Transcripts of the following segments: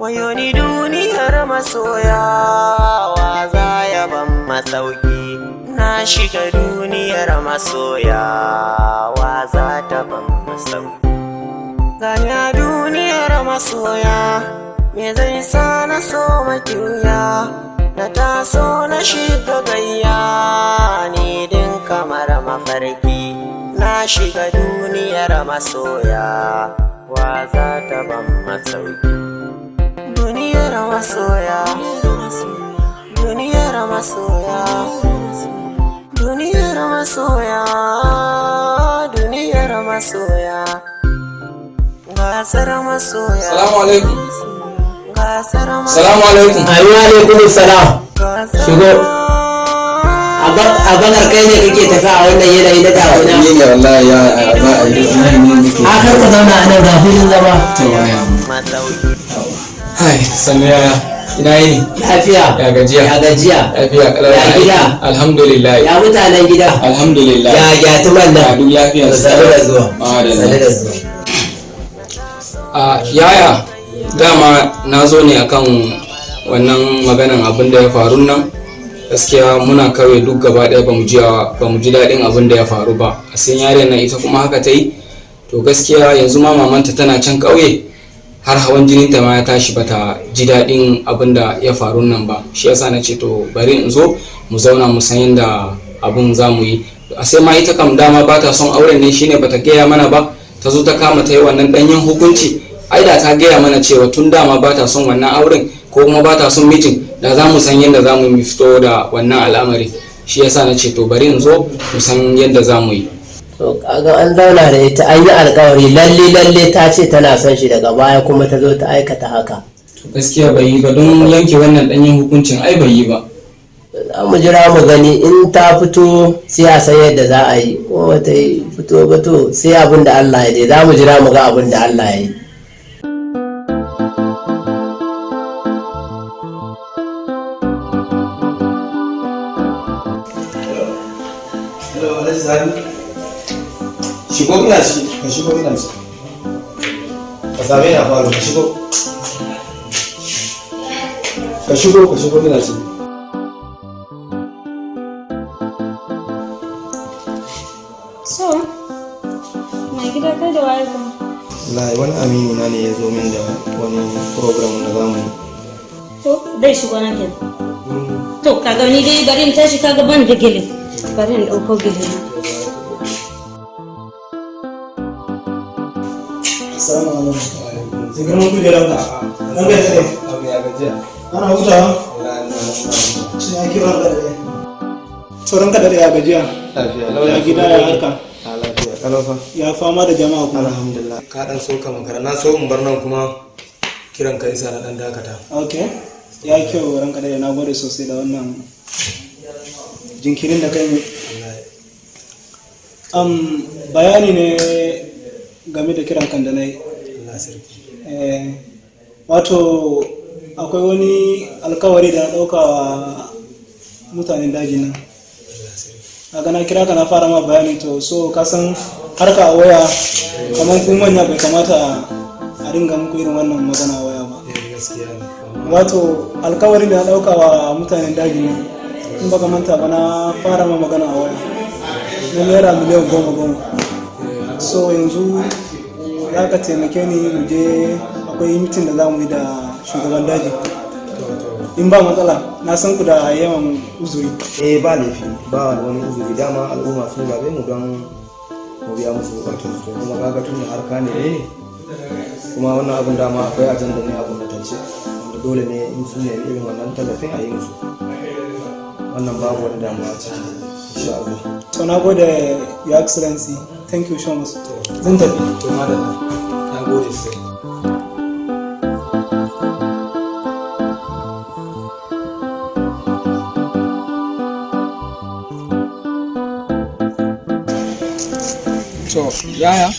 Wayo ni duniyar masoya, wa za ya ban masauki? Na shiga duniyar masoya, wa za ta ban masauki? Gani a duniyar masoya, me zai sa na so makiya? Na taso na shiga gayya, ni din kamar mafarki. Na shiga duniyar masoya, wa za ta ban masauki? Duniyar masoya, duniyar masoya, duniyar masoya, duniyar masoya, gasar masoya. Salamu alaikum. Gasar. Salamu alaikum. Amin, alaikum salam. Shigo. Abakar, kai ne kake tafi a wannan yanayi na damuna? Ni ne wallahi, ya ba a yi nan ne nake. A kar ka zauna a nan, ga filin zama. To ya. Masauki. Hai, sannu yaya. Ina yini? Lafiya. Ya gajiya? Ya gajiya? Lafiya kalau. Ya gida? Alhamdulillah. Ya mutanen gida? Alhamdulillah. Ya gyatuman Ya nan? duk lafiya. Sannu da zuwa. Madalla. Sannu da zuwa. A yaya, dama na zo ne akan wannan maganan abin da ya faru nan. Gaskiya muna kawai duk gaba ɗaya ba mu ji daɗin abin da ya faru ba. A san yaren nan ita kuma haka ta yi. To gaskiya yanzu ma mamanta tana can ƙauye, har hawan jininta ma ya tashi, bata ji daɗin abin da ya faru nan ba. Shi yasa na ce to bari in zo mu zauna mu san yadda abin za mu yi. A sai ma ita kam dama ba ta son auren ne, shine bata gaya mana ba, ta zo ta kama ta yi wannan ɗanyen hukunci. Ai da ta gaya mana cewa tun dama ba ta son wannan auren ko kuma ba ta son mijin, da za mu san yadda za mu yi fito da wannan al'amari. Shi yasa na ce to bari in zo mu san yadda za mu yi. To kaga an zauna da ita, an yi alkawari, lalle lalle ta ce tana son shi, daga baya kuma ta zo ta aikata haka. Gaskiya bai yi ba, don yanke wannan ɗanyen hukuncin ai bai yi ba. Za mu jira mu gani, in ta fito sai a san yadda za a yi, ko ta fito ba to sai abin da Allah ya dai. Za mu jira mu ga abin da Allah ya yi. Hello, Alhaji Sani. Shigo, ina ciki, ka shigo, ina ciki. Ka same ni a falo, ka shigo. Ka shigo, ka shigo, ina ciki. So, mai gida, kai da waye kuma? Wallahi wani amini na ne ya zo min da wani program da zamu yi. To, dai shigo na kenan. To, kaga ni dai bari in tashi, kaga ban da gele. Bari in ɗauko gele na. Assalamu alaikum. Sai girman kujeran ka. An gaji ne. Abu ya gajiya. Ana hutawa? Wallahi ina nan ina hutawa. Shi ya kira ka da dai. Sauran ka da ya gajiya. Lafiya lau. Ya gida, ya harka. A lafiya kalau fa. Ya fama da jama'a kuma. Alhamdulillah. Ka dan so ka makara. Na so in bar nan kuma kiran ka isa na dan dakata. Ok. Ya yi kyau, ranka da na gode sosai da wannan jinkirin da kai. Bayani ne game da kiran kan da na yi. Allah sarki. Wato akwai wani alkawari da na ɗauka wa mutanen dajin nan. Kaga na kira ka na fara ma bayani, to so ka san harka a waya, kamar ku manya bai kamata a ringa muku irin wannan magana a waya ba. Eh, gaskiya ne. Wato alkawarin da na ɗauka wa mutanen dajin nan, in baka manta ba na fara ma magana a waya na naira miliyan 10-10. So yanzu za ka taimake ni mu je, akwai meeting da za mu yi da shugaban daji, in ba matsala. Na san ku da yawan uzuri. Eh, ba laifi, ba wani uzuri. Dama al'umma sun zabe mu don mu biya musu bukatun su. To kuma kaga tun da harka ne ne kuma wannan abun dama akwai ajanda ne a gwamnatance, wanda dole ne in sun nemi irin wannan tallafin a yi musu. Wannan babu wani damuwa ciki, insha Allah. To, na gode, Your Excellency. Thank you so much. Zan tafi. To madalla, na gode sosai. To yaya?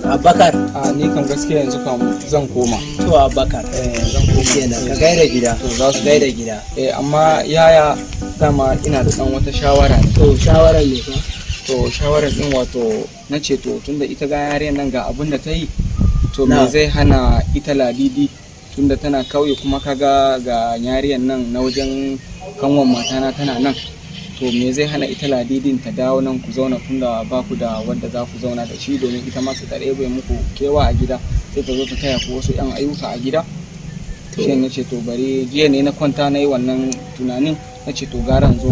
Abubakar. A ni kan gaskiya yanzu kam zan koma. To Abubakar. Eh, zan koma. Kenan ka gaida gida. To za su Gaida gida. Eh, amma yaya, dama ina da dan wata shawara ne. To, shawarar ne fa? To shawarar din, wato na ce to tunda ita ga yariyar nan ga abin da ta yi, to me Na. zai hana ita Ladidi Tunda tana kauye, kuma kaga ga yariyan nan na wajen kanwan matana tana nan, to me zai hana ita Ladidin ta dawo nan ku zauna, tunda ba ku da wadda za ku zauna da shi, domin ita ma su ta ɗebe muku kewa a gida, sai ta zo ta taya ku wasu 'yan ayyuka a gida. Shi ne ce to bari, jiya ne na kwanta na yi wannan tunanin, na ce to gara in zo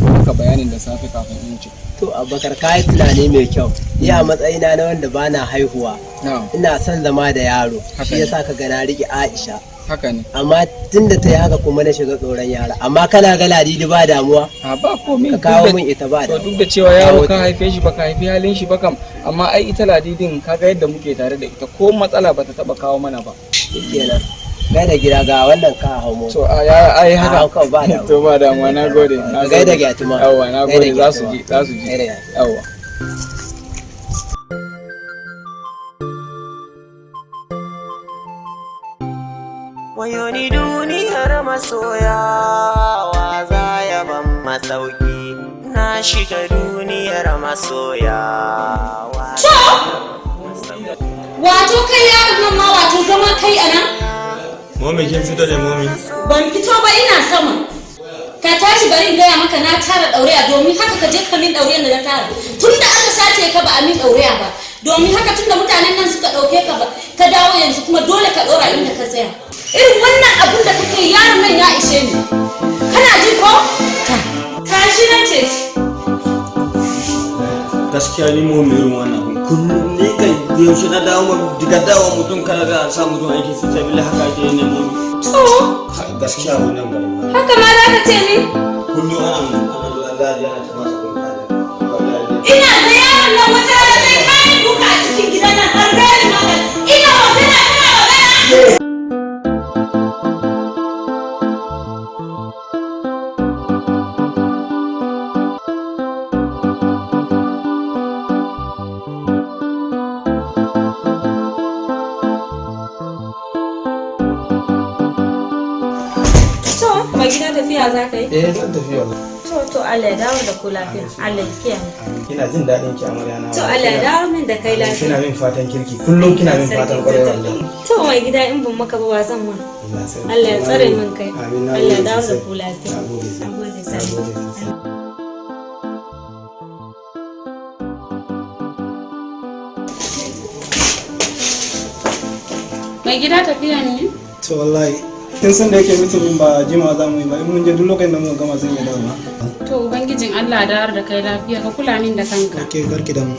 maka bayanin da safe kafin in wuce. To Abubakar, ka yi tunani mai kyau. Ni a matsayina na wanda bana haihuwa, Na'am. ina son zama da yaro. Haka Shi ne. yasa ka ga na riƙe Aisha. Haka ne. Amma tunda ta yi haka kuma na shiga tsoron yara. Amma kana ga Ladidi ba damuwa? A, ba komai. Ka kawo Duk da- min ita, ba To damuwa. duk da cewa yaro Kawo ka ta. haife shi, baka haifi halin shi ba kam, amma ai ita Ladidin kaga yadda muke tare da ita, ko matsala bata taba kawo mana ba. Shikenan. Gaida gida, ga wannan ka hau mota. So a ya ai haka. A, kawai ba damuwa. To ba damuwa, na gode, na Ka gaida gode. gyatuma. Yawwa, na Gaida gode, za su gyatuma. ji, za su ji. Gaida gyatuma. Yawwa. Wayo ni duniyar masoya, wa za ya ban masauki? Na shiga duniyar masoya wa To! Wato kai yaron nan ma, wato zama kai a nan? Momi, kin fito ne, momi? Ban fito ba, ina sama. Ka tashi, bari in gaya maka, na tara ɗauraya, domin haka ka je ka min ɗaurayan da na tara. Tun da aka sace ka ba a min ɗauraya ba. Domin haka tun da mutanen nan suka ɗauke ka ba, ka dawo yanzu kuma dole ka ɗora inda ka tsaya. Irin wannan abun da kake, yaron nan, ya ishe ni. Kana ji ko? Tashi na ce. Gaskiya ni mu irin wannan abun kullum ne kai, yaushe na dawo ma diga dawo mutum kana da sa mutum aiki fi sabila haka ake yin ne mu. To, Gaskiya wannan bai ba. Haka ma za ka ce min? Kullum ana zuwa za a je ana ta masa kun kaza. Ina ga yaron nan wata rana sai kayan duka a cikin gidan nan har gani magana. Ina magana kana magana. To, mai gida, tafiya za ka yi? Eh, zan tafi wallahi. To, Allah ya dawo da ku lafiya. Allah ya kiyaye. Ina jin daɗin ki, amarya na. To, Allah ya dawo min da kai lafiya. Kina min fatan kirki kullum, kina min fatan kwarai wallahi. To, mai gida, in ban maka ba, wa zan ma? Allah sarki. Allah ya tsare min kai. Amin, na Allah ya gode dawo da sosai. ku lafiya. Na gode. Na gode Na sosai. gode sosai. Mai gida, tafiya ne? To wallahi kin san da yake meeting din ba jima za mu yi ba, in mun je duk lokacin da muka gama zan iya dawowa. To, Ubangijin Allah da da kai lafiya, ka kula min da kanka. Okay, karki da mu.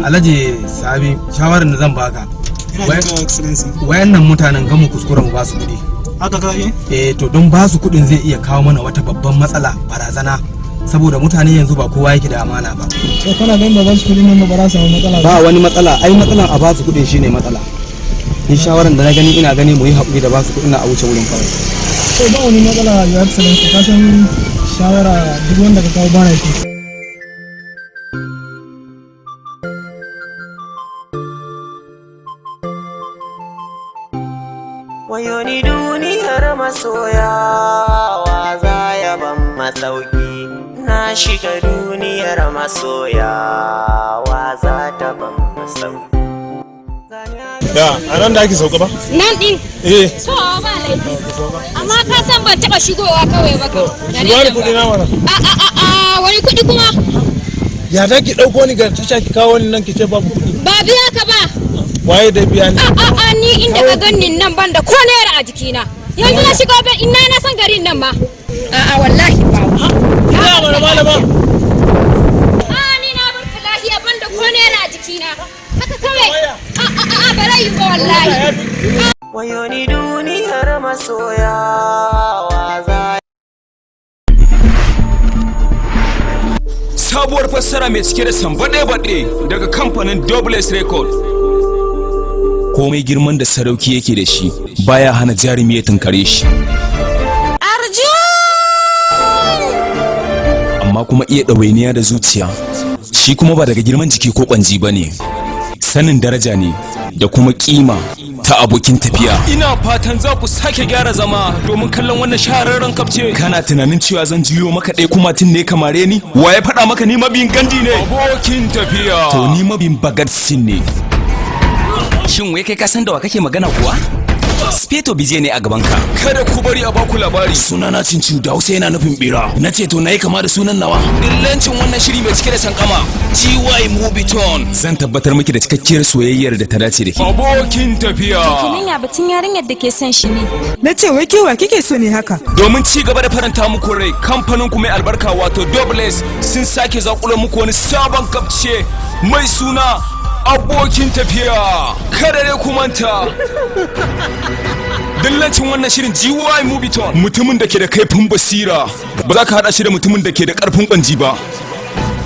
Alhaji Sabi, shawarar da zan baka, Ina jin ka, Excellency. Wayannan mutanen gamu kuskura mu basu kuɗi. Haka ka yi? Eh to, don basu kuɗin zai iya kawo mana wata babban matsala, barazana, saboda mutane yanzu ba kowa yake da amana ba. To kana ganin ba za su kudi nan ba, ba za su samu matsala Ba wani matsala, ai matsalan a basu kuɗin shine matsala. Ni shawaran da na gani, ina gani mu yi haƙuri da basu kuɗin a wuce wurin kawai. To ba wani matsala, Your Excellency, ka san shawara duk wanda ka kawo bana ki. Wayo ni duniyar masoya, wa za ya ban masauki? Na shiga duniyar masoya, wa za ta ban masauki? Ya, a nan da ake sauka ba? Nan din? Eh. To ba laifi. Amma ka san ban taba shigowa kawai ba ka. Ki bani kuɗi na mana. A a a a, wani kuɗi kuma? Ya da ki ɗauko ni ga tasha ki kawo ni nan ki ce babu kuɗi? Ba biya ka ba. Waye da biya ni? A a a, ni inda ka ganni nan ban da ko naira a jikina. Yanzu na shigo ban ina na san garin nan ma. A a, wallahi ba. Ina mana malama. A, ni na barka lahiya, ban da ko naira a jikina. Haka kawai. A a a, ba zai yi ba wallahi. Wayo ni duniyar masoya, wa za Sabuwar fassara mai cike da sambaɗe-baɗe daga kamfanin Doubles Record. Komai girman da sarauki yake da shi baya hana jarumi ya tunkare shi. Arjun! Amma kuma iya ɗawainiya da zuciya shi kuma ba daga girman jiki ko ƙwanji ba ne. Sanin daraja ne da kuma ƙima. Ta Abokin Tafiya. Ina fatan za ku sake gyara zama domin kallon wannan shahararren kafce. Kana tunanin cewa zan juyo maka ɗaya kuma tun ne kamare ni? Wa ya faɗa maka ni mabiyin Gandi ne? Abokin Tafiya. To ni mabiyin Bhagat Singh ne. Shin wai kai ka san da wa kake magana kuwa? Speto Bije ne a gabanka. Kada ku bari a baku labari. Sunana Cincu, da Hausa yana nufin bera. Na ce to nayi kama da sunan nawa. Dillancin wannan shiri mai cike da sankama, GY Movietone. Zan tabbatar miki da cikakkiyar soyayyar da ta dace da ke. Abokin Tafiya. Kenan ya batun yarinyar da ke son shi ne? Na ce wai kewa kike so ne haka? Domin ci gaba da faranta muku rai, kamfanin ku mai albarka wato Doubles sun sake zakulo muku wani sabon kafce mai suna Abokin Tafiya. Kada dai ku manta. Dillancin wannan shirin, GY Movietone. Mutumin da ke da kaifin basira ba za ka haɗa shi da mutumin da ke da ƙarfin ƙwanji ba.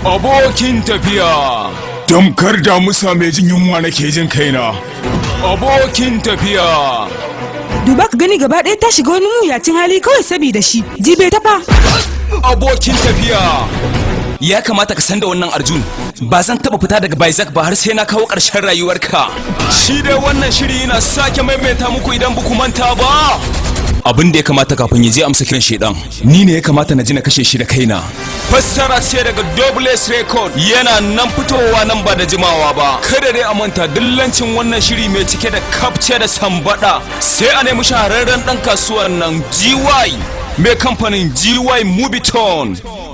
Abokin Tafiya. Damkar damusa mai jin yunwa nake jin kaina. Abokin Tafiya. Duba ka gani, gaba ɗaya ta shiga wani muyacin hali kawai saboda shi. Jibe ta fa. Abokin Tafiya. Ya kamata ka san da wannan, Arjun, ba zan taba fita daga Baizak ba har sai na kawo ƙarshen rayuwarka. Shi dai wannan shiri yana sake maimaita muku, idan ba ku manta ba, abin da ya kamata kafin ya je amsa kiran shedan, ni ne ya kamata na ji na kashe shi da kaina. Fassara ce daga Doubles Record. Yana nan fitowa nan ba da jimawa ba. Kada dai a manta, dillancin wannan shiri mai cike da kafce da sambada, sai a nemi shahararren dan kasuwar nan GY mai kamfanin GY Movietone.